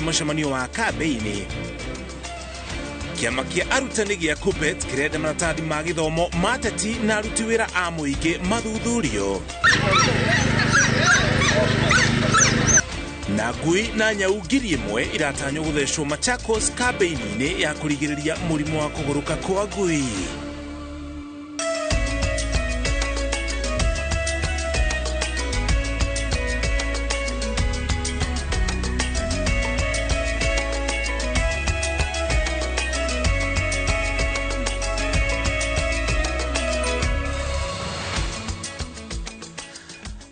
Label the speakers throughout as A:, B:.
A: Mũcemanio wa kambĩini. Kĩama kĩa arutani gĩa KUPPET kĩrenda maratathi ma gĩthomo ma ateti na aruti wĩra a mũingĩ mathuthurio. Na ngui na nyau 1,000 iratanywo gũthecwo Machakos kambĩini-inĩ ya kũrigĩrĩria mũrimũ wa kũgũrũka kwa ngui.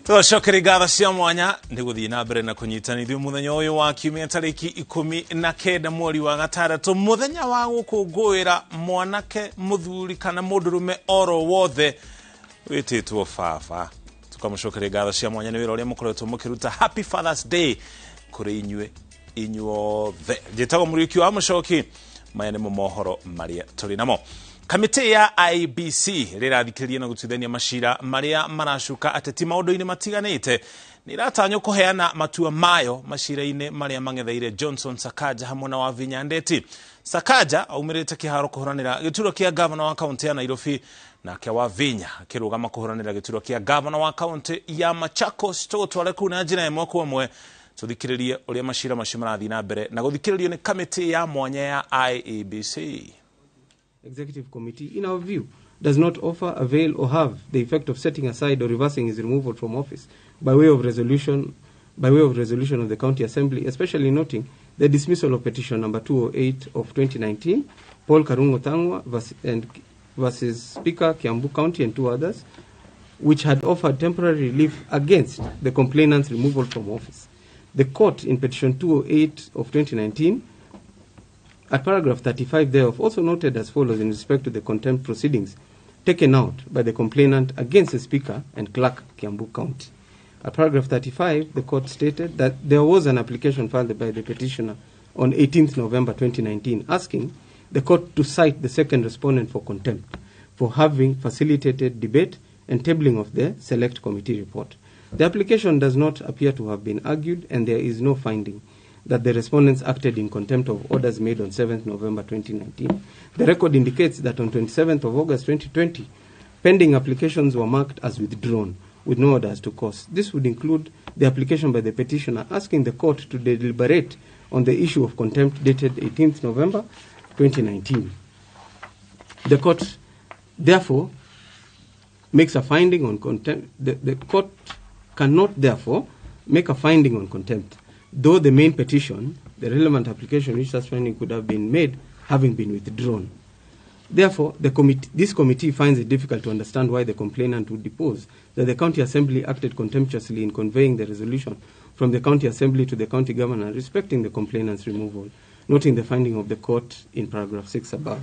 A: Tũcokere ngatho cia mwanya nĩ gũthiĩ na mbere na kũnyitana ithuĩ mũthenya ũyũ wa kiumia tarĩki 19 mweri wa gatandatũ, mũthenya wa gũkũngũĩra mwanake, mũthuri kana mũndũrũme oro wothe wĩtĩtwo baba. Tũkamũcokeria ngatho cia mwanya nĩ wĩra ũrĩa mũkoretwo mũkĩruta. Happy Father's Day kũrĩ inyuĩ inyuothe. Njĩtagwo Mũriũki wa Mũcoki, maya nĩmo mohoro marĩa tũrĩ namo. Kamĩtĩ ya IEBC ĩrĩa ĩrathikĩrĩria na gũtuithania macira marĩa maracuka ateti maũndũ-inĩ matiganĩte nĩ ĩratanywo kũheana matua mayo macira-inĩ marĩa mang'etheire Johnson Sakaja hamwe na Wavinya Ndeti. Sakaja aumĩrĩte kĩharo kũhũranĩra gĩturwa kĩa gavana wa kaũntĩ ya Nairobi, nake Wavinya akĩrũgama kũhũranĩra gĩturwa kĩa gavana wa kaũntĩ ya Machakos. Tũgũtware kũu na njĩra ĩmwe kwa ĩmwe tũthikĩrĩrie ũrĩa macira macio marathiĩ na mbere na gũthikĩrĩrio nĩ kamĩtĩ ya mwanya ya IEBC.
B: Executive Committee, in our view, does not offer, avail, or have the effect of setting aside or reversing his removal from office by way of resolution, by way of resolution of the County Assembly, especially noting the dismissal of petition number 208 of 2019, Paul Karungo Thang'wa versus Speaker Kiambu County and two others, which had offered temporary relief against the complainant's removal from office. The court in petition 208 of 2019, at paragraph 35 thereof, also noted as follows in respect to the contempt proceedings taken out by the complainant against the Speaker and Clerk Kiambu County. At paragraph 35, the court stated that there was an application filed by the petitioner on 18th November 2019 asking the court to cite the second respondent for contempt for having facilitated debate and tabling of the select committee report. The application does not appear to have been argued, and there is no finding that the respondents acted in contempt of orders made on 7th November 2019. The record indicates that on 27th of August 2020, pending applications were marked as withdrawn, with no orders to cause. This would include the application by the petitioner asking the court to deliberate on the issue of contempt dated 18th November 2019. The court, therefore, makes a finding on contempt. The court cannot, therefore, make a finding on contempt, though the main petition, the relevant application which such finding could have been made, having been withdrawn. Therefore, this committee finds it difficult to understand why the complainant would depose that the County Assembly acted contemptuously in conveying the resolution from the County Assembly to the County Governor respecting the complainant's removal, noting the finding of the court in paragraph 6 above.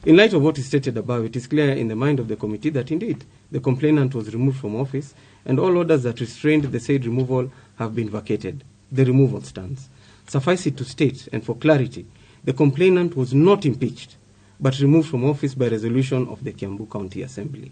B: In light of what is stated above, it is clear in the mind of the committee that indeed the complainant was removed from office and all orders that restrained the said removal have been vacated. The removal stands. Suffice it to state, and for clarity, the complainant was not impeached, but removed from office by resolution of the Kiambu County Assembly.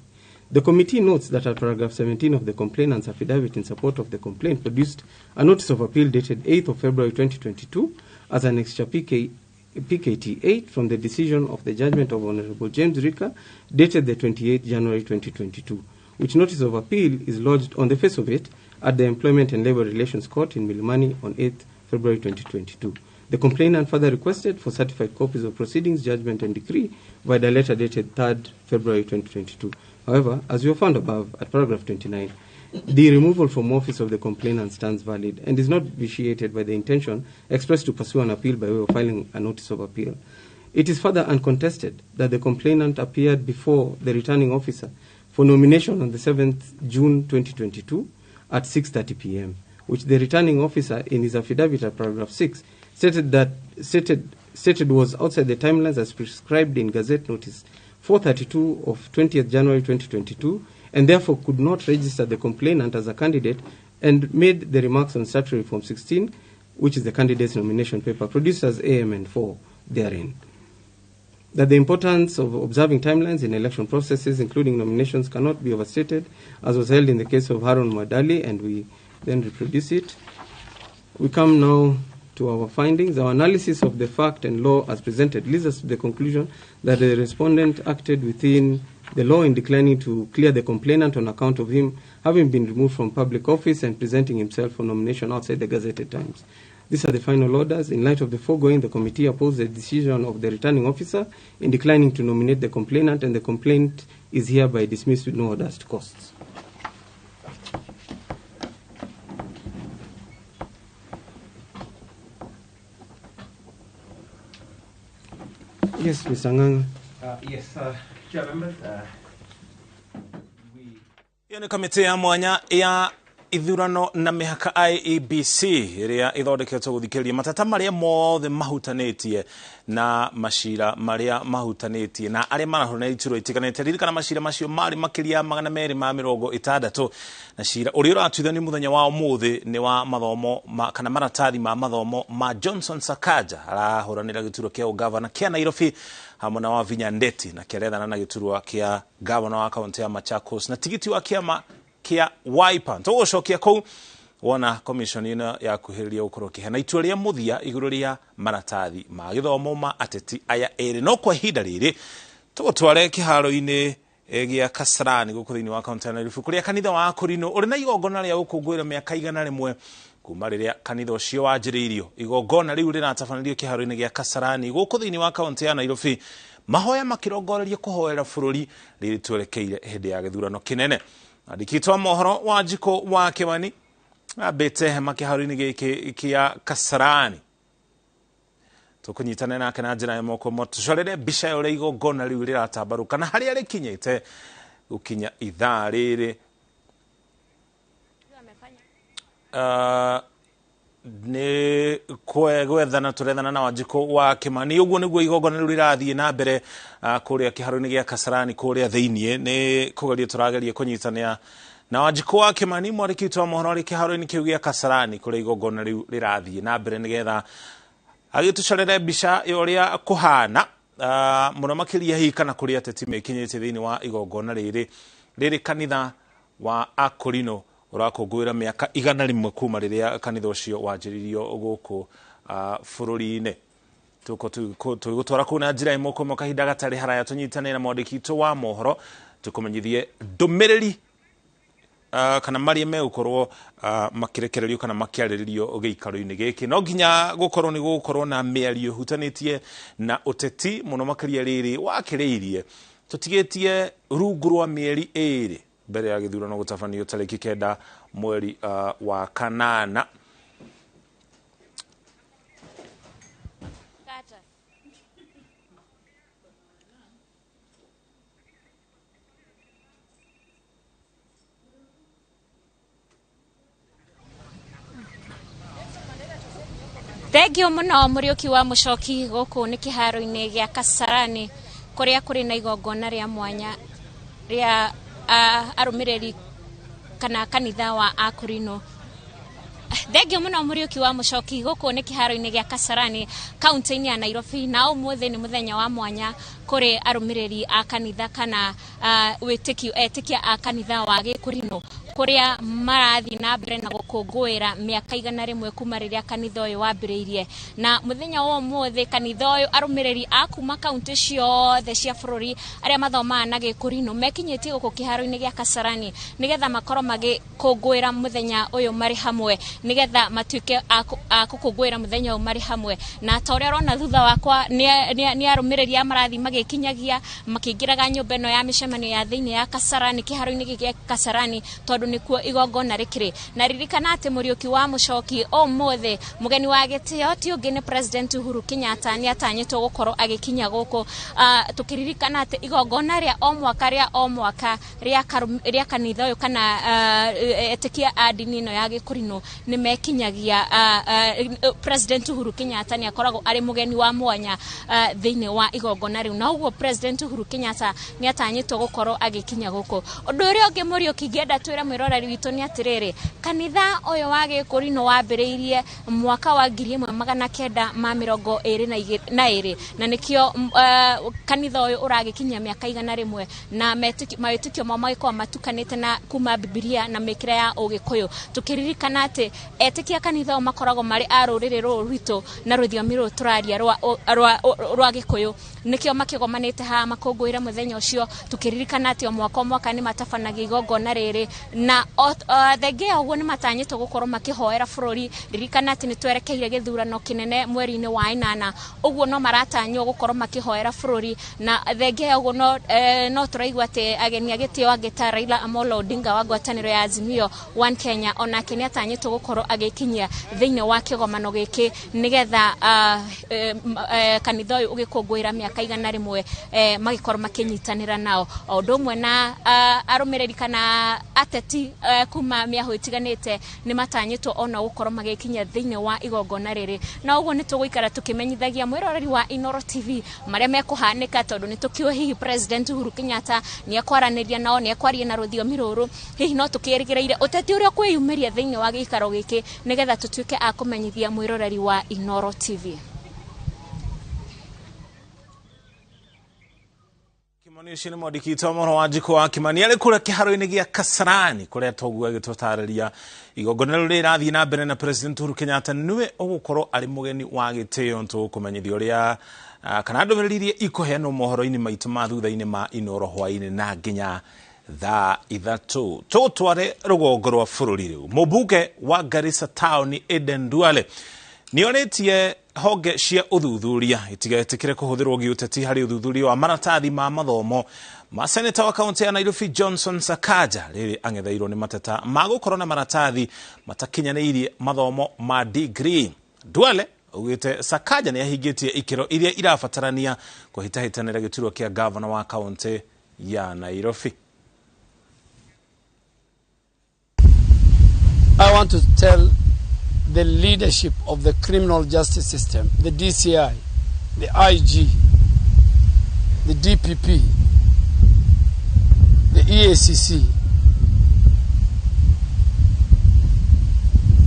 B: The committee notes that at paragraph 17 of the complainant's affidavit in support of the complaint produced a notice of appeal dated 8th of February 2022 as an extra PKT 8 from the decision of the judgment of Honorable James Rika dated the 28th January 2022, which notice of appeal is lodged on the face of it at the Employment and Labor Relations Court in Milimani on 8th February 2022. The complainant further requested for certified copies of proceedings, judgment and decree by the letter dated 3rd February 2022. However, as we have found above at paragraph 29, the removal from office of the complainant stands valid and is not vitiated by the intention expressed to pursue an appeal by way of filing a notice of appeal. It is further uncontested that the complainant appeared before the returning officer for nomination on the 7th June 2022 at 6:30 p.m., which the returning officer in his affidavit at paragraph 6 stated was outside the timelines as prescribed in Gazette Notice 432 of 20th January 2022, and therefore could not register the complainant as a candidate, and made the remarks on Statutory Form 16, which is the candidate's nomination paper, produced as AMN 4 therein. That the importance of observing timelines in election processes, including nominations, cannot be overstated, as was held in the case of Harun Madali, and we then reproduce it. We come now to our findings. Our analysis of the fact and law as presented leads us to the conclusion that the respondent acted within the law in declining to clear the complainant on account of him having been removed from public office and presenting himself for nomination outside the gazetted times. These are the final orders. In light of the foregoing, the committee upholds the decision of the returning officer in declining to nominate the complainant, and the complaint is hereby dismissed with no orders to costs. Yes, Mr. Nganga.
C: Yes, Chair members,
A: Iyo nĩ kamĩtĩ ya mwanya ya ithurano na mĩhaka IEBC ĩrĩa ĩthondeketwo gũthikĩrĩria matata marĩa mothe mahutanĩtie na macira marĩa mahutanĩtie na arĩa marahũrana iturwa itiganĩte. Ririkana macira macio marĩ makĩria 260 na cira ũrĩa ũratuithanio mũthenya wa ũmũthĩ nĩ wa mathomo kana maratathi ma mathomo ma Johnson Sakaja arahũranĩra gĩturwa kĩa ũgavana kĩa Nairobi hamwe na Wavinya Ndeti na kĩarethana na gĩturwa kĩa gavana wa kaunti ya Machakos na tigiti wa kĩama kĩa Wiper. Tũgũcokia kũu wona commission ĩno yakuhĩrĩria gũkorwo kĩheana itua rĩa mũthia igũrũ rĩa maratathi ma gĩthomo ma ateti aya erĩ. No kwa ihinda rĩrĩ tũgũtware kĩharo-inĩ gĩa Kasarani gũkũ thĩinĩ wa kaunti ya Nairobi kũrĩa kanitha wa Akorino ũrĩ na igongona rĩa gũkũngũĩra mĩaka 100 kuma rĩrĩa kanitha ũcio wanjĩrĩirio. Igongona rĩu rĩratabanĩrio kĩharo-inĩ gĩa Kasarani gũkũ thĩinĩ wa kaunti ya Nairobi, mahoya makĩrongoreria kũhoera bũrũri rĩrĩ twerekeire hĩndĩ ya gĩthurano kĩnene. Andĩkĩtwo mohoro wa Njikũ wa Kĩwani ambĩte hema kĩharo-inĩ gĩkĩ kĩa Kasarani. Tũkũnyitana nake na njĩra ya moko tũcorere mbica ya ũrĩa igongona rĩu rĩratambarũka na harĩa rĩkinyĩte gũkinya ithaa rĩrĩ. Nĩ gwethana tũrethana na Wanjikũ wa Kĩmani. Ũguo nĩguo igongona rĩu rĩrathiĩ na mbere kũrĩa kĩharo-inĩ gĩa Kasarani kũrĩa thĩiniĩ. Nĩ kũgeria tũrageria kũnyitanĩra na Wanjikũ wa Kĩmani mwandĩki witũ wa mohoro arĩ kĩharo-inĩ kĩu gĩa Kasarani kũrĩa igongona rĩu rĩrathiĩ na mbere nĩgetha agĩtũcorere mbica ya ũrĩa kũhana mũno makĩria hihi kana kũrĩa ateti mekinyĩte thĩinĩ wa igongona rĩrĩ rĩrĩ kanitha wa Akorino ũrakũngũĩra mĩaka 100 kuma rĩrĩa kanitha ũcio wanjĩrĩirio gũkũ bũrũri-inĩ. Tũgũtwara kũu na njĩra ĩmwe kwa kahinda gatarĩ haraya tũnyitanĩre na mwandĩki witũ wa mohoro tũkũmenyithie ndũmĩrĩri kana marĩa megũkorwo makĩrekererio kana makĩarĩrĩrio gĩikaro-inĩ gĩkĩ. No nginya gũkorwo nĩ gũgũkorwo na mĩario ĩhutanĩtie na ũteti mũno makĩria rĩrĩ wakĩrĩirie tũtigĩtie rungu rwa mĩeri 2 mbere ya gĩthurano gũtabanio tarĩki 9 mweri wa 8.
D: Thengio muno Muriuki wa Mucoki. Gũkũ nĩ kĩharo-inĩ gĩa Kasarani kũrĩa kũrĩ na igongona rĩa mwanya rĩa arũmĩrĩri kana kanitha wa Akorino. Thengio muno Muriuki wa Mucoki. Gũkũ nĩ kĩharo-inĩ gĩa Kasarani kaunti-inĩ ya Nairobi, na ũmũthĩ nĩ mũthenya wa mwanya kũrĩ arũmĩrĩri a kanitha kana wĩtĩkio etĩkia a kanitha wa Gĩkũrinũ kũrĩa marathiĩ na mbere na gũkũngũĩra mĩaka 100 kuma rĩrĩa kanitha ũyũ wambĩrĩirie. Na mũthenya wa ũmũthĩ kanitha ũyũ arũmĩrĩri a kuma kaunti ciothe cia bũrũri arĩa mathomaga na Gĩkũrinũ mekinyĩtie gũkũ kĩharo-inĩ gĩa Kasarani nĩgetha makorwo magĩkũngũĩra mũthenya ũyũ marĩ hamwe, nĩgetha matuĩke a gũkũngũĩra mũthenya ũyũ marĩ hamwe. Na ta ũrĩa ũrona thutha wakwa nĩ arũmĩrĩri a marathiĩ magĩkinyagia makĩingĩraga nyũmba ĩno ya mĩcemanio ya thĩinĩ ya Kasarani kĩharo-inĩ gĩkĩ gĩa Kasarani tondũ nĩkuo igongona rĩkĩrĩ. Na ririkana atĩ Muriuki wa Mucoki ũmũthĩ mũgeni wa gĩtĩo ti ũngĩ nĩ President Uhuru Kenyatta nĩ atanyĩtwo gũkorwo agĩkinya gũkũ. Tũkĩririkana atĩ igongona rĩa o mwaka rĩa o mwaka rĩa kanitha ũyũ kana etĩkia a ndini ĩno ya Gĩkũrinũ nĩ mekinyagia President Uhuru Kenyatta nĩ akoragwo arĩ mũgeni wa mwanya thĩinĩ wa igongona rĩu, na ũguo President Uhuru Kenyatta nĩ atanyĩtwo gũkorwo agĩkinya gũkũ. Ũndũ ũrĩa ũngĩ Muriuki ingĩenda twĩre mwĩroreri witũ nĩ atĩrĩrĩ, kanitha ũyũ wa Gĩkũrinũ wambĩrĩirie mwaka wa 1922, na nĩkĩo kanitha ũyũ ũragĩkinyia mĩaka 100, na mawĩtĩkio mao magĩkorwo matukanĩte na kuma Bibilia na mĩkĩre ya Ũgĩkũyũ. Tũkĩririkana atĩ etĩkia kanitha ũyũ makoragwo marĩ a rũrĩrĩ rũrũ rwitũ na rũthiomi rũrũ tũraria rwa Gĩkũyũ, nĩkĩo makĩgomanĩte haha makũngũĩre mũthenya ũcio. Tũkĩririkana atĩ o mwaka o mwaka nĩ matabanagia igongona rĩrĩ, na thengia ya ũguo nĩ matanyĩtwo gũkorwo makĩhoera bũrũri. Ririkana atĩ nĩ twerekeire gĩthurano kĩnene mweri-inĩ wa 8, ũguo no maratanywo gũkorwo makĩhoera bũrũri, na thengia ya ũguo no tũraigua atĩ ageni a gĩtĩo angĩ ta Raila Amolo Odinga wa ngwatanĩro ya Azimio One Kenya onake nĩ atanyĩtwo gũkorwo agĩkinyia thĩinĩ wa kĩgomano gĩkĩ, nĩgetha kanitha ũyũ ũgĩkũngũĩra mĩaka 100 magĩkorwo makĩnyitanĩra nao, o ũndũ ũmwe na arũmĩrĩri kana ateti kuma mĩahũ ĩtiganĩte nĩ matanyĩtwo ona gũkorwo magĩkinyia thĩinĩ wa igongona rĩrĩ. Na ũguo nĩ tũgũikara tũkĩmenyithagia mwĩroreri wa Inooro TV marĩa mekũhanĩka, tondũ nĩ tũkĩũĩ hihi President Uhuru Kenyatta nĩ ekwaranĩria nao, nĩ ekwaria na rũthiomi rũrũ, hihi no tũkĩrĩgĩrĩire ũteti ũrĩa ũkwĩyumĩria thĩinĩ wa gĩikaro gĩkĩ, nĩgetha tũtuĩke a kũmenyithia mwĩroreri wa Inooro TV.
A: Kimani ũcio nĩ mwandĩki witũ wa mohoro wa Njikũ wa Kimani arĩ kũrĩa kĩharo-inĩ gĩa Kasarani kũrĩa toguo agĩtũtarĩria igongona rĩu rĩrathiĩ na mbere, na President Uhuru Kenyatta nĩwe ũgũkorwo arĩ mũgeni wa gĩtĩo. Tũkũmenyithia ũrĩa kana ndũmĩrĩri iria ikũheanwo mohoro-inĩ maitũ ma thutha-inĩ ma Inooro hwaĩ-inĩ na nginya thaa 3. Tũtware rũgongo rwa bũrũri rĩu. Mũmbunge wa Garissa Town Eden Duale nĩorĩtie honge cia ũthuthuria itigetĩkĩre kũhũthĩrwo gĩũteti harĩ ũthuthuria wa maratathi ma mathomo ma seneta wa kaunti ya Nairobi Johnson Sakaja rĩrĩ ang'etheirwo nĩ mateta ma gũkorwo na maratathi matakinyanĩirie mathomo ma degree. Duale augĩte Sakaja nĩ ahingĩtie ikĩro iria irabatarania kũhĩtahĩtanĩra gĩturwa kĩa gavana wa kaunti ya Nairobi.
E: I want to tell the leadership of the criminal justice system, the DCI, the IG, the DPP, the EACC,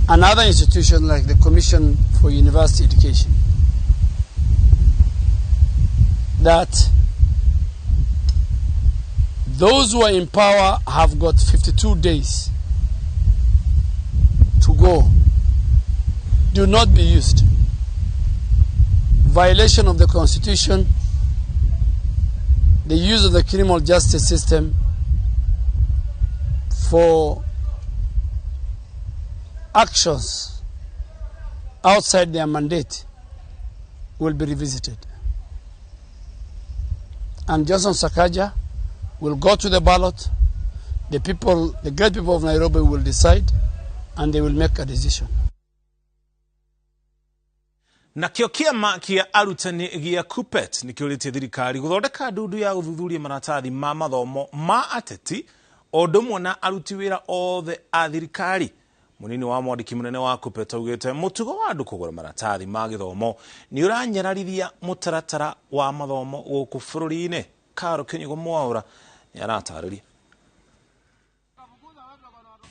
E: and other institutions like the Commission for University Education, that those who are in power have got 52 days to go. Do not be used. Violation of the Constitution, the use of the criminal justice system for actions outside their mandate will be revisited. And Johnson Sakaja will go to the ballot. The people, the great people of Nairobi will decide, and they will make a decision.
A: Nakĩo kĩama kĩa arutani gĩa KUPPET nĩkĩũrĩtie thirikari gũthondeka ndundu ya gũthuthuria maratathi ma mathomo ma ateti o ũndũ ũmwe na aruti wĩra othe a thirikari. Mũnini wa mwandĩki mũnene wa KUPPET augĩte mũtugo wa andũ kũgũra maratathi ma gĩthomo nĩ ũranyararithia mũtaratara wa mathomo gũkũ bũrũri-inĩ. Karo Kĩnyugo Mwaũra nĩ aratarĩria.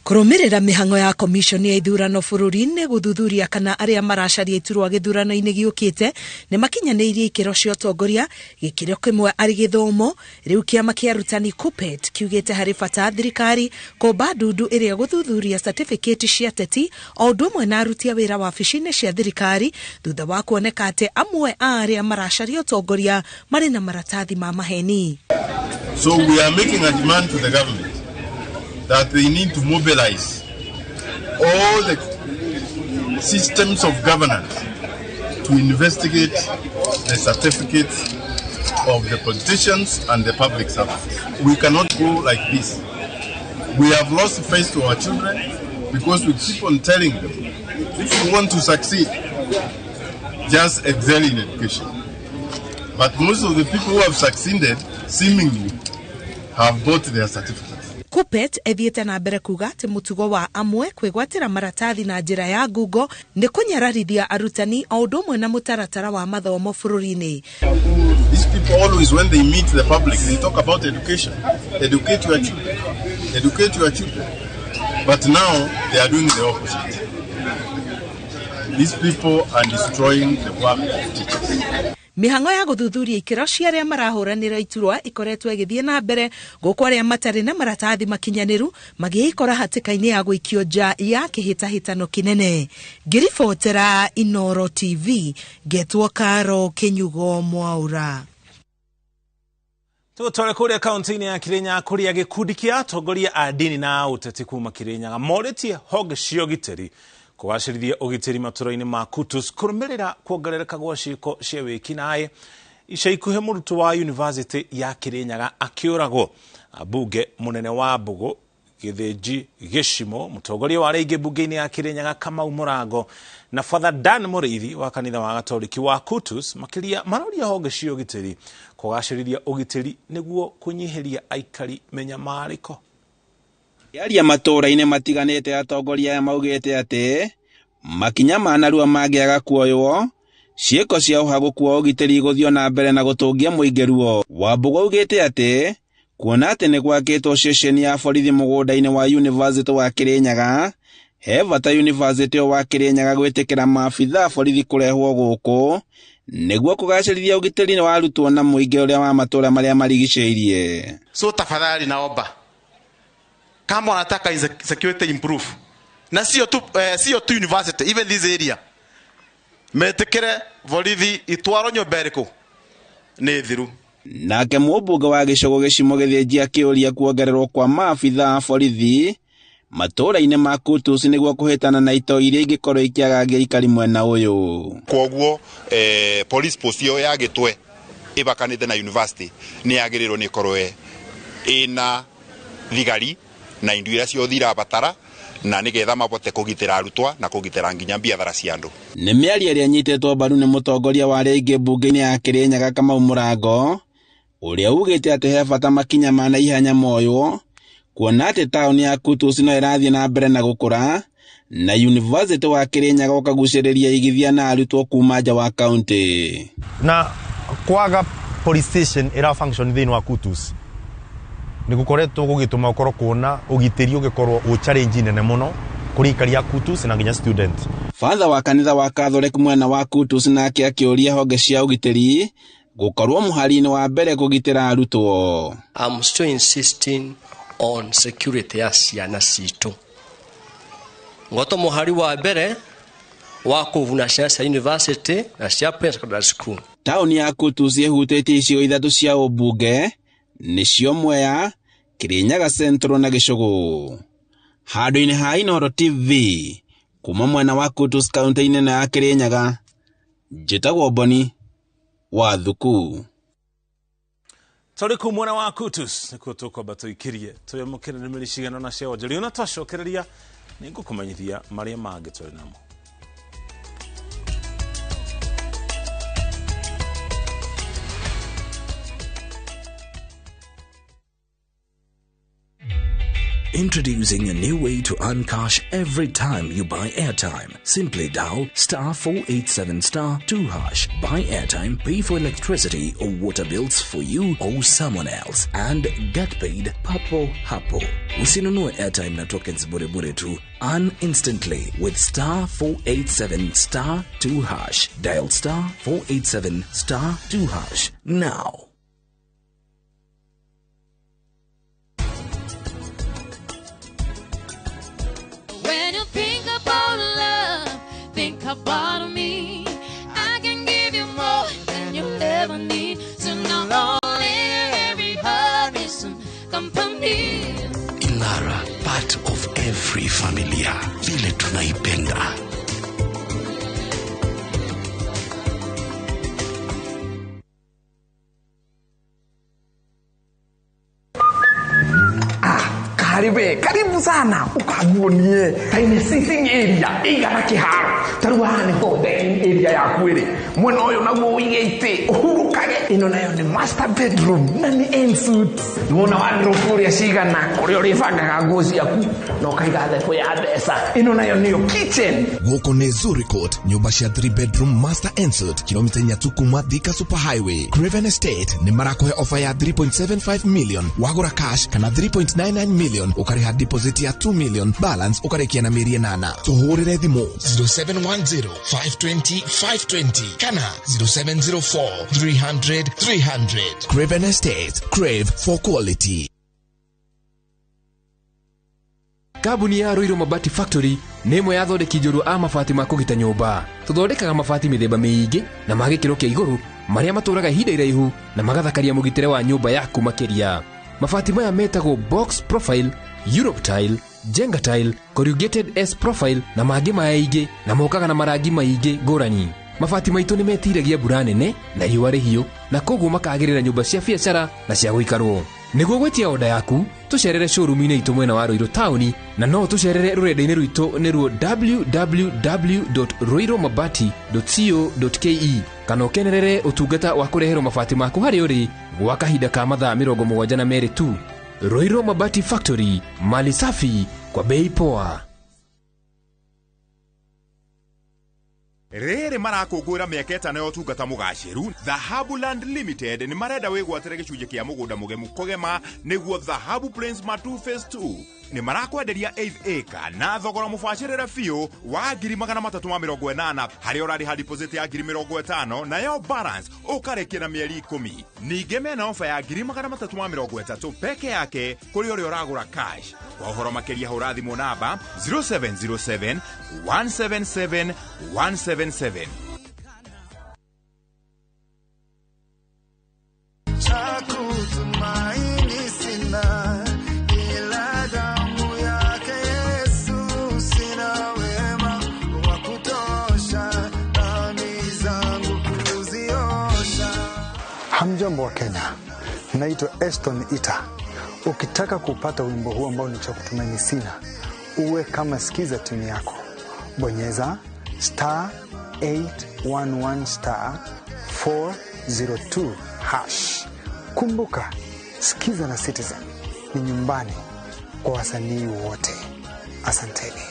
F: Kũrũmĩrĩra mĩhang'o ya komishoni ya ithurano bũrũri-inĩ gũthuthuria kana arĩa maracaria iturwa gĩthurano-inĩ gĩũkĩte nĩ makinyanĩirie ikĩro cia ũtongoria, gĩkĩro kĩmwe arĩ gĩthomo. Rĩu kĩama kĩa arutani KUPPET kiugĩte harĩ bata thirikari kũmba ndundu ĩrĩa gũthuthuria certificate cia ateti o ũndũ ũmwe na aruti a wĩra wabici-inĩ cia thirikari, thutha wa kuoneka atĩ amwe a arĩa maracaria ũtongoria marĩ na maratathi ma maheni.
G: So we are making a demand to the government that they need to mobilize all the systems of governance to investigate the certificates of the politicians and the public servants. We cannot go like this. We have lost faith to our children because we keep on telling them, if you want to succeed, just excel in education. But most of the people who have succeeded, seemingly, have bought their certificates.
F: KUPPET ethiĩte na mbere kuga atĩ mũtugo wa amwe kwĩgwatĩra maratathi na njĩra ya ngungo nĩ kũnyararithia arutani o ũndũ ũmwe na mũtaratara wa mathomo bũrũri-inĩ.
G: These people always, when they meet the public, they talk about education. Educate your children. Educate your children. But now they are doing the opposite. These people are destroying the work of teachers.
F: Mĩhang'o ya gũthuthuria ikĩro cia arĩa marahũranĩra iturwa ikoretwo ĩgĩthiĩ na mbere gũkũ arĩa matarĩ na maratathi makinyanĩru magĩikora hatĩka-inĩ ya gũikio nja ya kĩhĩtahĩtano kĩnene. Ngĩribotera Inoro TV, ngetwo Karo Kĩnyugo Mwaura.
A: Tũgũtware kũrĩa kaunti-inĩ ya Kirinyaga kũrĩa gĩkundi kĩa atongoria a ndini na ũteti kuma Kirinyaga morĩtie honge cia ũgitĩri kũgacĩrithia ũgitĩri matũra-inĩ ma Kutus kũrũmĩrĩra kuongerereka gwa ciĩko cia wĩkinaĩ. Ica ikuhĩ mũrutwo wa University ya Kirinyaga akĩũragwo. Ambunge mũnene wa Mbũgũ Gĩthĩnji Gĩcimo, mũtongoria wa arĩa aingĩ mbunge-inĩ ya Kirinyaga Kamau Mũrango na Father Dan Mũrĩithi wa kanitha wa Gatoriki wa Kutus makĩria maroria honge cia ũgitĩri kũgacĩrithia ũgitĩri nĩguo kũnyihĩria aikari mĩnyamarĩko.
H: Yaria matũũra-inĩ matiganĩte atongoria aya maugĩte atĩ makinya ma narua mangĩaga kuoywo ciĩko cia ũhagũku wa ũgitĩri igũthiĩ na mbere na gũtũngia mũingĩ ruo. Wambũgũ augĩte atĩ kuona atĩ nĩ gwakĩtwo ceceni ya borithi mũgũnda-inĩ wa University wa Kirinyaga, he bata University wa Kirinyaga gwĩtĩkĩra maabithaa borithi kũrehwo gũkũ nĩguo kũgacĩrithia ũgitĩri wa arutwo na mũingĩ ũrĩa wa matũũra marĩa marigicĩirie.
I: So tafadhali naomba kama wanataka security improve na sio tu university, even this area metikire borithi itwaro nyũmba ĩrĩkũ nĩ thiru.
H: Nake mũmbunge wa gĩcũgũ Gĩcimo Gĩthĩnji akĩũria kuongererwo kwa maabithaa a borithi matũũra-inĩ ma Kutus nĩguo kũhĩtana na itoi iria ingĩkorwo ikĩagagia aikari mwena ũyũ.
J: Kwoguo police post ĩyo ya Gĩtwe ĩbakanĩte na university nĩ yagĩrĩirwo nĩ ĩkorwo ĩna thigari na indo iria ciothe irabatara na nĩgetha mabote kũgitĩra arutwo na kũgitĩra nginya biathara cia andũ.
H: Nĩ mĩario ĩrĩa ĩnyitĩtwo mbaru nĩ mũtongoria wa arĩa aingĩ mbunge-inĩ ya Kirinyaga Kamau Mũrango ũrĩa ugĩte atĩ he bata makinya ma naihenya moywo kuona atĩ taũni ya Kutus no ĩrathiĩ na mbere na gũkũra na University wa Kirinyaga ũkagucĩrĩria igithia na arutwo kuma nja wa kaunti.
K: Na kwaga police station ĩra function thĩinĩ wa Kutus nĩ gũkoretwo gũgĩtũma ũkorwo kuona ũgitĩri ũgĩkorwo ũ challenge nene mũno kũrĩ aikari a Kutus na nginya student.
H: Father wa kanitha wa Catholic mwena wa Kutus nake akĩũria honge cia ũgitĩri gũkorwo mũhari-inĩ wa mbere kũgitĩra arutwo.
L: I'm still insisting on security ya ciana citũ. Ngoto mũhari wa mbere wa kũvuna ciana cia university na cia secondary school.
H: Taũni ya Kutus ĩhutĩtie icigo ithatũ cia ũmbunge nĩcio Mwea, Kirinyaga Central na Gĩcũgũ. Handũ-inĩ ha Inooro TV kuma mwena wa Kutus kaunti-inĩ ĩno ya Kirinyaga, njĩtagwo Boni wa Thuku.
A: Tũrĩ kũu mwena wa Kutus nĩkuo tũkwamba tũikĩrie tũyamũkĩre ndũmĩrĩri cigana ũna cia wonjoria na twacokereria nĩngũkũmenyithia marĩa mangĩ tũrĩ namo.
M: Introducing a new way to earn cash every time you buy airtime. Simply dial star 487 star 2 hash. Buy airtime, pay for electricity or water bills for you or someone else, and get paid papo hapo. Usinunue airtime na tokens bure bure tu. Earn instantly with star 487 star 2 hash. Dial star 487 star 2 hash now.
N: When you think about love, think about me. I can give you more than you'll ever need. So now only every heart is some company.
M: Inara, part of every familia. Vile tunaipenda.
O: Karibu, karibu sana ukaguonie tiny sitting area igana kiharo. Ta rĩu haha nĩho dining area yaku ĩrĩ. Mwena ũyũ naguo ũige itĩ ũhurũkage. Ĩno nayo nĩ master bedroom na nĩ ensuite. Nĩwona wardrobe ũrĩa cigana, kũrĩa ũrĩbangaga nguo ciaku na ũkaiga thebũ ya mbeca. Ĩno nayo nĩyo kitchen.
P: Gũkũ nĩ Zuri Court, nyũmba cia 3 bedroom master ensuite, kilomita 4 tu kuma Thika Super Highway. Craven Estate nĩ marakũhe offer ya 3.75 million wagũra cash, kana 3.99 million ũkarĩha deposit ya 2 million, balance ũkarĩkia na mĩeri 8. Tũhũrĩre thimũ 0710 520 520 kana 0704 300 300. Craven Estate, crave for quality.
Q: Kambuni ya Ruiru Mabati Factory nĩ ĩmwe ya athondeki njorua a mabati ma kũgita nyũmba. Tũthondekaga mabati mĩthemba mĩingĩ na ma gĩkĩro kĩa igũrũ, marĩa matũraga ihinda iraihu na magathakaria mũgitĩre wa nyũmba yaku makĩria. Mabati maya metagwo box profile, Europe tile, Jenga tile, corrugated S profile na mangĩ maingĩ, na mokaga na marangi maingĩ ngũrani. Mabati maitũ nĩ metiragia mbura nene na riũa rĩhiũ, na koguo makagĩrĩra nyũmba cia biacara na cia gũikarwo. Nĩguo gwĩtia oda yaku, tũcerere showroom-inĩ itũ mwena wa Ruiru taũni, na no tũcerere rũrenda-inĩ rwitũ nĩruo www.ruirumabati.co.ke, kana ũkenerere ũtungata wa kũreherwo mabati maku harĩa ũrĩ gwa kahinda ka mathaa 72 tu. Ruiru Mabati Factory, mali safi kwa bei poa.
J: Rĩrĩ marakũngũĩra mĩaka 5 ya ũtungata mũgacĩru. Dhahabu Land Limited nĩ marenda wĩgwatĩre gĩcunjĩ kĩa mũgũnda mũgemu kũgema, nĩguo Dhahabu Plains Matu Phase 2. Nĩ marakwenderia 8 acre na thogora mũbacĩrĩre biũ wa 380,000, harĩa ũrarĩha deposit ya 50,000 nayo balance ũkarĩkia na mĩeri 10. Ningĩ mena ofa ya 330,000 peke yake kũrĩ ũrĩa ũragũra cash. Kwa ũhoro makĩria hũra thimũ namba 0707 177 177.
R: Chakutumaini sina ila damu yake Yesu, sina wema wa kutosha dhambi zangu kuziosha.
S: Hamjambo wa Kenya, naitwa Eston Ita. Ukitaka kupata wimbo huu ambao ni Chakutumaini Sina, uwe kama sikiza timu yako, bonyeza star 811 star 402 hash. Kumbuka, Sikiza na Citizen ni nyumbani kwa wasanii wote. Asanteni.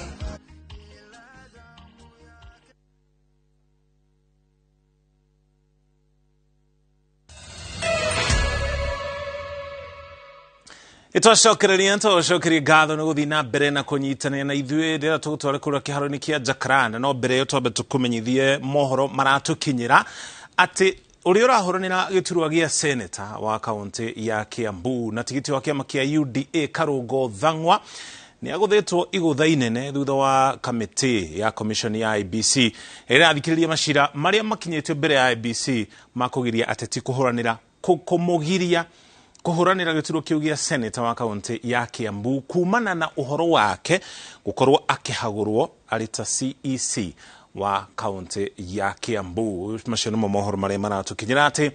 A: Ĩtwacokereria tũcokerie ngatho nĩ gũthiĩ na mbere na kũnyitanĩra na ithuĩ rĩrĩa tũgũtware kũrĩa kĩharo-inĩ kĩa Jacaranda. No mbere ĩyo twambe tũkũmenyithie mohoro maratũkinyĩra atĩ ũrĩa ũrahũranĩra gĩturwa gĩa seneta wa kaũntĩ ya Kiambu na tigiti wa kĩama kĩa UDA Karũngo Thang'wa nĩ agũthĩtwo igũtha inene thutha wa kamĩtĩ ya commission ya IEBC ĩrĩa ĩrathikĩrĩria macira marĩa makinyĩtio mbere ya IEBC makũgiria ateti kũhũranĩra kũmũgiria kũhũranĩra gĩturwa kĩu gĩa seneta wa kaũntĩ ya Kiambu kumana na ũhoro wake gũkorwo akĩhagũrwo arĩ ta CEC wa kaũntĩ ya Kiambu. Macio nĩmo mohoro marĩa maratũkinyĩra atĩ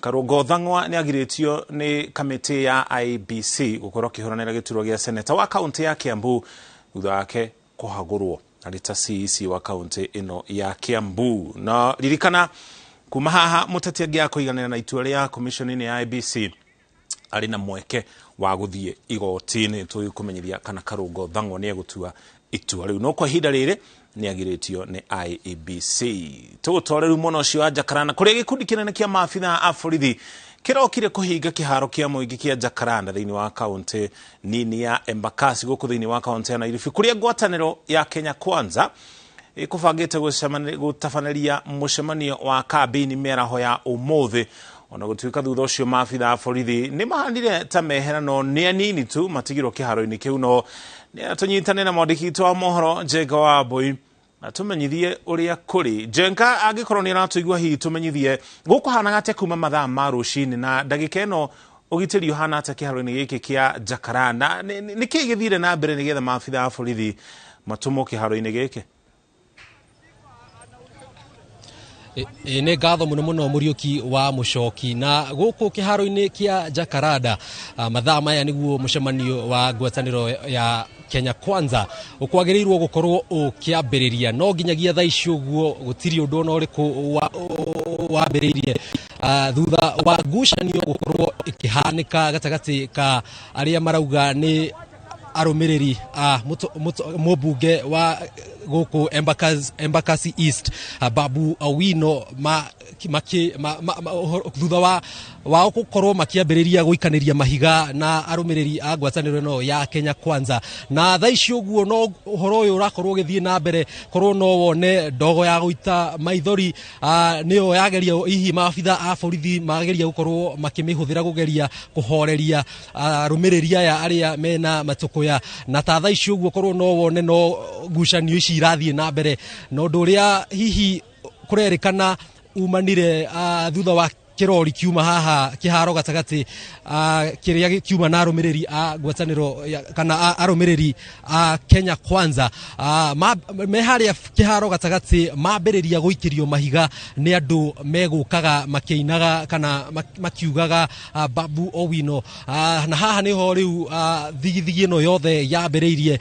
A: Karũngo Thang'wa nĩ agirĩtio nĩ kamĩtĩ ya IEBC gũkorwo akĩhũranĩra gĩturwa gĩa seneta wa kaũntĩ ya Kiambu thutha wake kũhagũrwo arĩ ta CEC wa kaũntĩ ĩno ya Kiambu. Na ririkana kuma haha mũteti angĩaga kũiganĩra na itua rĩa commission ya IEBC arĩ na mweke wa gũthiĩ igoti-inĩ. Tũgĩkũmenyithia kana Karũngo Thang'wa nĩ egũtua itua rĩu, no kwa ihinda rĩrĩ nĩ agirĩtio nĩ IEBC. Tũgũtware rĩu mwena ũcio wa Jacaranda kũrĩa gĩkundi kĩnene kĩa maabithaa a borithi kĩrokire kũhinga kĩharo kĩa mũingĩ kĩa Jacaranda thĩinĩ wa kaũntĩ nini ya Embakasi gũkũ thĩinĩ wa kaũntĩ ya Nairobi, kũrĩa ngwatanĩro ya Kenya Kwanza ĩkũbangĩte gũtabanĩria mũcemanio wa kambĩini mĩaraho ya ũmũthĩ. Ona gũtuĩka thutha ũcio maabithaa a borithi nĩ mahanire ta mehera, no nĩ anini tu matigirwo kĩharo-inĩ kĩu. No tũnyitane na mwandĩki witũ wa mohoro Njenga wa Mbui na tũmenyithie ũrĩa kũrĩ. Njenga, angĩkorwo nĩ ũratũigua hihi tũmenyithie gũkũhanaga atĩa kuma mathaa ma rũcinĩ, na ndagĩka ĩno ũgitĩri ũhana atĩa kĩharo-inĩ gĩkĩ kĩa Jacaranda? Nĩ kĩĩ gĩthire na mbere nĩgetha maabithaa a borithi matũmwo kĩharo-inĩ gĩkĩ?
T: Nĩ ngatho mũno mũno Mũriũki wa Mũcoki. Na gũkũ kĩharo-inĩ kĩa Jacaranda, mathaa maya nĩguo mũcemanio wa ngwatanĩro ya Kenya Kwanza ũkwagĩrĩirwo gũkorwo ũkĩambĩrĩria, no nginyagia thaa ici ũguo gũtirĩ ũndũ ona ũrĩkũ wambĩrĩirie, thutha wa ngucanio gũkorwo ĩkĩhanĩka gatagatĩ ka arĩa marauga nĩ arũmĩrĩri a mũmbunge wa gũkũ Embakasi East, Babu Owino, thutha wao gũkorwo makĩambĩrĩria gũikanĩria mahiga na arũmĩrĩri a ngwatanĩro ĩno ya Kenya Kwanza. Na thaa ici ũguo no ũhoro ũyũ ũrakorwo ũgĩthiĩ na mbere, korwo no wone ndogo ya gũita maithori, nĩyo yageria hihi maabitha a borithi mageria gũkorwo makĩmĩhũthĩra kũgeria kũhoreria arũmĩrĩri aya arĩa mena matũkũya. Na ta thaa ici ũguo korwo no wone no ngucanio ici irathiĩ na mbere, na ũndũ ũrĩa hihi kũrerĩkana umanire thutha wa kĩrori kiuma haha kĩharo gatagatĩ, kĩrĩa kiuma na arũmĩrĩri a ngwatanĩro kana arũmĩrĩri a Kenya Kwanza, me harĩa kĩharo gatagatĩ mambĩrĩria gũikĩrio mahiga nĩ andũ megũkaga makĩinaga kana makiugaga Babu Owino. Na haha nĩho rĩu thigithigi ĩno yothe yambĩrĩirie.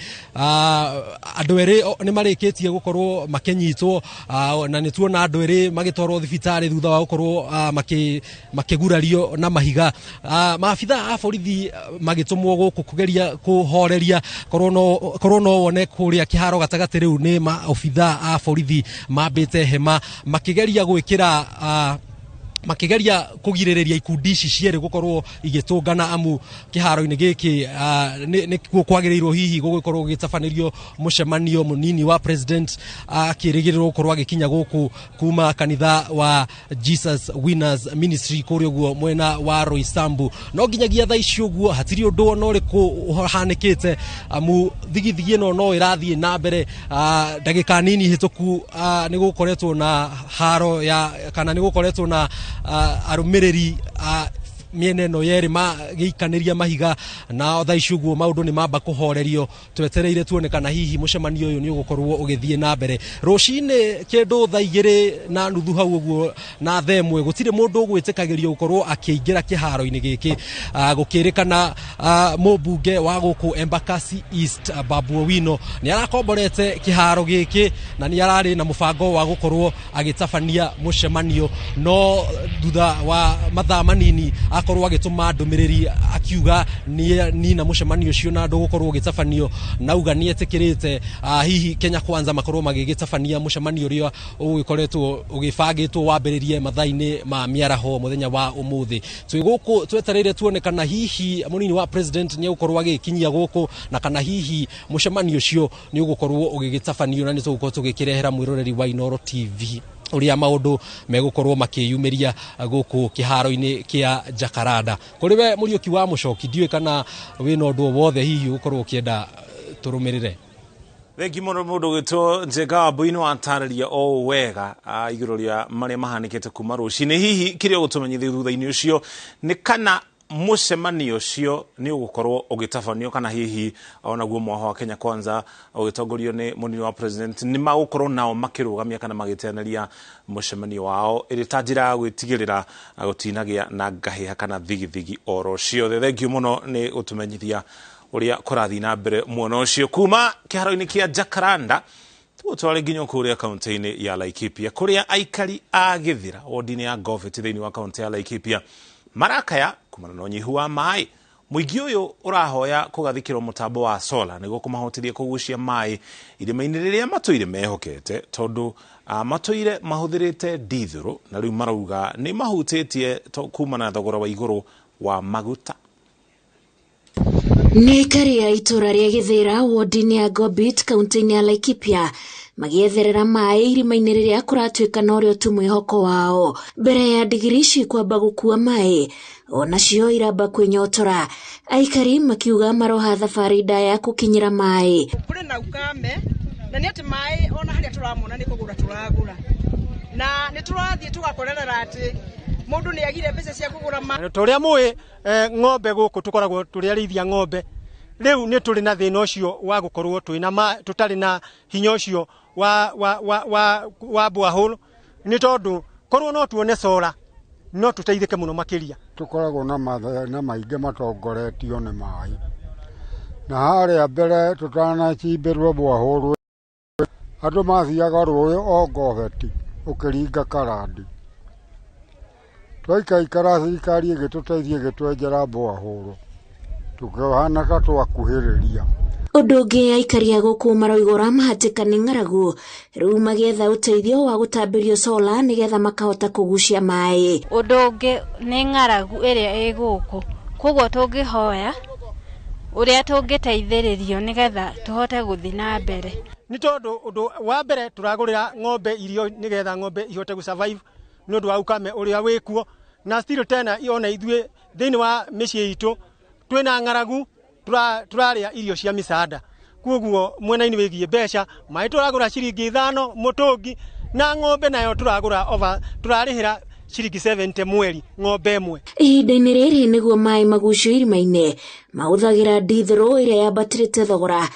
T: Andũ erĩ nĩ marĩkĩtie gũkorwo makĩnyitwo, na nĩ tuona andũ erĩ magĩtwarwo thibitarĩ thutha wa gũkorwo makĩgurario na mahiga. Maabitha a borithi magĩtũmwo gũkũ kũgeria kũhoreria. Korwo no wone kũrĩa kĩharo gatagatĩ rĩu nĩ maobitha a borithi mambĩte hema makĩgeria gwĩkĩra, makĩgeria kũgirĩrĩria ikundi ici cierĩ gũkorwo igĩtũngana, amu kĩharo-inĩ gĩkĩ nĩkuo kwagĩrĩirwo hihi gũgĩkorwo gũgĩtabanĩrio mũcemanio mũnini wa president akĩrĩgĩrĩrwo gũkorwo agĩkinya gũkũ kuma kanitha wa Jesus Winners Ministry kũrĩa ũguo mwena wa Roysambu. No nginyagia thaa ici ũguo hatirĩ ũndũ ona ũrĩkũ ũhanĩkĩte, amu thigithigi ĩno no ĩrathiĩ na mbere. Ndagĩka nini hĩtũku nĩ gũkoretwo na haro ya kana nĩ gũkoretwo na arũmĩrĩri a mĩena ĩno yerĩ magĩikanĩria mahiga, na thaa ici ũguo maũndũ nĩ mamba kũhorerio. Twetereire tuone kana hihi mũcemanio ũyũ nĩ ũgũkorwo ũgĩthiĩ na mbere rũcinĩ kĩndũ thaa 2:30 hau ũguo na thaa 1. Gũtirĩ mũndũ ũgwĩtĩkagĩrio gũkorwo akĩingĩra kĩharo-inĩ gĩkĩ, gũkĩrĩkana mũmbunge wa gũkũ Embakasi East, Babu Owino, nĩ arakomborete kĩharo gĩkĩ na nĩ ararĩ na mũbango wa gũkorwo agĩtabania mũcemanio, no thutha wa mathaa manini akorwo agĩtũma ndũmĩrĩri akiuga nina mũcemanio ũcio na ndũgũkorwo ũgĩtabanio, nauga nĩ etĩkĩrĩte hihi Kenya Kwanza makorwo magĩgĩtabania mũcemanio ũrĩa ũgĩkoretwo ũgĩbangĩtwo wambĩrĩrie mathaa-inĩ ma mĩaraho mũthenya wa ũmũthĩ. Twĩ gũkũ twetereire tuone kana hihi mũnini wa president nĩ egũkorwo agĩkinyia gũkũ, na kana hihi mũcemanio ũcio nĩ ũgũkorwo ũgĩgĩtabanio, na nĩ tũgũkorwo tũgĩkĩrehera mwĩroreri wa Inooro TV ũrĩa maũndũ megũkorwo makĩyumĩria gũkũ kĩharo-inĩ kĩa Jacaranda. Kũrĩ we Mũriũki wa Mũcoki, ndiũĩ kana wĩna ũndũ o wothe hihi ũgũkorwo ũkĩenda tũrũmĩrĩre.
A: Thengi mũno mũndũ ũgwĩtwo Njenga Wambui, nĩ watarĩria o wega igũrũ rĩa marĩa mahanĩkĩte kuma rũcinĩ. Hihi kĩrĩa ũgũtũmenyithia thutha-inĩ ũcio nĩ kana mũcemanio ũcio nĩ ũgũkorwo ũgĩtabanio, kana hihi onaguo mwaho wa Kenya Kwanza ũgĩtongorio nĩ mũnini wa president nĩ magũkorwo nao makĩrũgamia kana magĩteanĩria mũcemanio wao ĩrĩ ta njĩra ya gwĩtigĩrĩra gũtinagĩa na ngahĩha kana thigithigi oro ciothe. Thengiũ mũno nĩ gũtũmenyithia ũrĩa kũrathiĩ na mbere mwena ũcio. Kuma kĩharo-inĩ kĩa Jacaranda tũgũtware nginya kũrĩa kaunti-inĩ ya Laikipia, kũrĩa aikari a Gĩthĩra wodi-inĩ ya Govett thĩinĩ wa kaunti ya Laikipia marakaya kumana na ũnyihu wa maĩ. Mũingĩ ũyũ ũrahoya kũgathĩkĩrwo mũtambo wa sola nĩguo kũmahotithia kũgucia maĩ irĩma-inĩ rĩrĩa matũire mehokete, tondũ matũire mahũthĩrĩte ndithũrũ na rĩu marauga nĩ mahutĩtie kumana na thogora wa igũrũ wa maguta.
U: Nĩ aikari a itũra rĩa Gĩthĩra wodi-inĩ ya Gobit kaunti-inĩ ya Laikipia magĩetherera maĩ irima-inĩ rĩrĩa kũratuĩka norĩo tu mwĩhoko wao. Mbere ya ndigiri ici kwamba gũkua maĩ, onacio iramba kwĩnyotora. Aikari makiuga maroha thabarĩ ndaya gũkinyĩra maĩ.
V: Kũrĩ na ukame na nĩ atĩ maĩ ona harĩa tũramona nĩ kũgũra tũragũra, na nĩ tũrathiĩ tũgakorerera atĩ mũndũ nĩ agire mbeca cia kũgũra maĩ.
W: Ta ũrĩa mũĩ, ng'ombe gũkũ tũkoragwo tũrĩ arĩithia ng'ombe. Rĩu nĩ tũrĩ na thĩna ũcio wa gũkorwo twĩna tũtarĩ na hinya ũcio wa borehole. Nĩ tondũ korwo no tuone solar no tũteithĩke mũno makĩria.
B: Tũkoragwo na mathĩna maingĩ matongoretio nĩ maĩ, na harĩa mbere tũtanacimbĩrwo borehole andũ mathiaga rũĩ o ngobeti ũkĩringa karandi. Twaikaikara thirikari ĩgĩtũteithia ĩgĩtwenjera borehole tũkĩhana ta twakuhĩrĩria.
U: Ũndũ ũngĩ aikari a gũkũ maroiga ũramahatĩka nĩ ng'aragu, rĩu magĩetha ũteithio wa gũtambĩrio solar nĩgetha makahota kũgucia maĩ.
C: Ũndũ ũngĩ nĩ ng'aragu ĩrĩa ĩ gũkũ, koguo tũngĩhoya ũrĩa tũngĩteithĩrĩrio nĩgetha tũhote gũthiĩ na mbere.
W: Nĩ tondũ ũndũ wa mbere tũragũrĩra ng'ombe irio nĩgetha ng'ombe ihote gũ survive nĩ ũndũ wa ukame ũrĩa wĩkuo, na still tena ona ithuĩ thĩinĩ wa mĩciĩ itũ twĩna ng'aragu, tũrarĩa irio cia mĩcanda. Koguo mwena-inĩ wĩgiĩ mbeca, maĩ tũragũra ciringi 5 mũtũngi, na ng'ombe nayo tũragũra over tũrarĩhĩra ciringi 70 mweri ng'ombe ĩmwe.
U: Ihinda-inĩ rĩrĩ nĩguo maĩ magucio irima-inĩ mahũthagĩra ndithũrũ ĩrĩa yambatĩrĩte thogora.